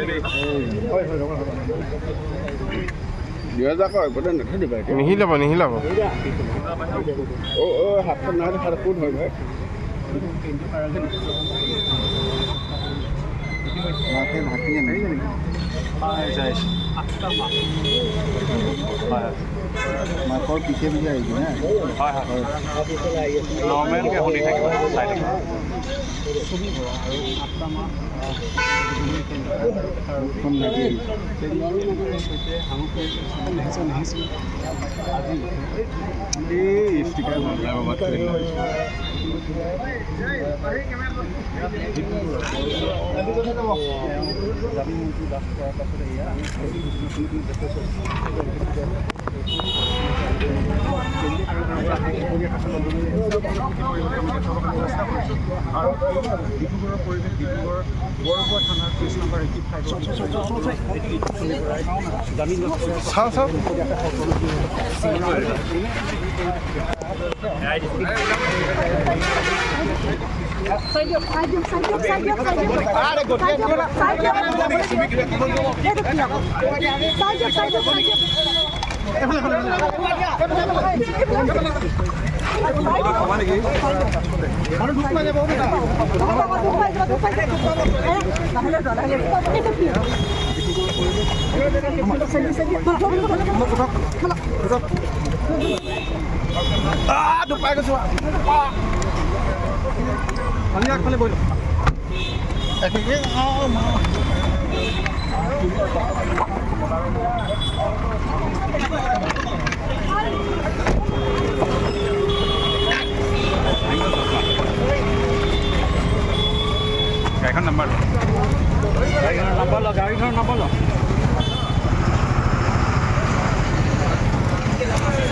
হয় হয়, ৰ'বা ৰ'বা। 2000 কয় এপতে নাথাকিবা এতিয়া। নিহিলাব, নিহিলাব। অ' অ', হাতখন নহ'লে হাত ক'ত হয় ভাই? মাকে ঢাকি আনে। মাকৰ পিছে পিছে আহিছে না। হয় হয়, নৰ্মেলকৈ শুনি থাকিব, চাই থাকিব। মুখখন ঢাকি আহিছে। এই ষ্টিকাৰ। আৰু ডিব্ৰুগড়ৰ পৰিৱেশ, ডিব্ৰুগড় বৰগুৱা থানাৰ কেছ নম্বৰ 85। জামিন চাওঁ চাওঁ। চাই দিয়ক, চাই দিয়ক, চাই দিয়ক, চাই দিয়ক, চাই দিয়ক, চাই দিয়ক। এইটো কি আকৌ? চাই দিয়ক, চাই দিয়ক, চাই দিয়ক। দুখ পাই যাব, লাহে লাহে, এইটো কি? দুখ পাই গৈছোঁ। আমি আগফালে বহিলোঁ। গাড়ীখন নাম্বাৰ ল, গাড়ীখনৰ নাম্বাৰ ল, গাড়ীখনৰ নাম্বাৰ ল।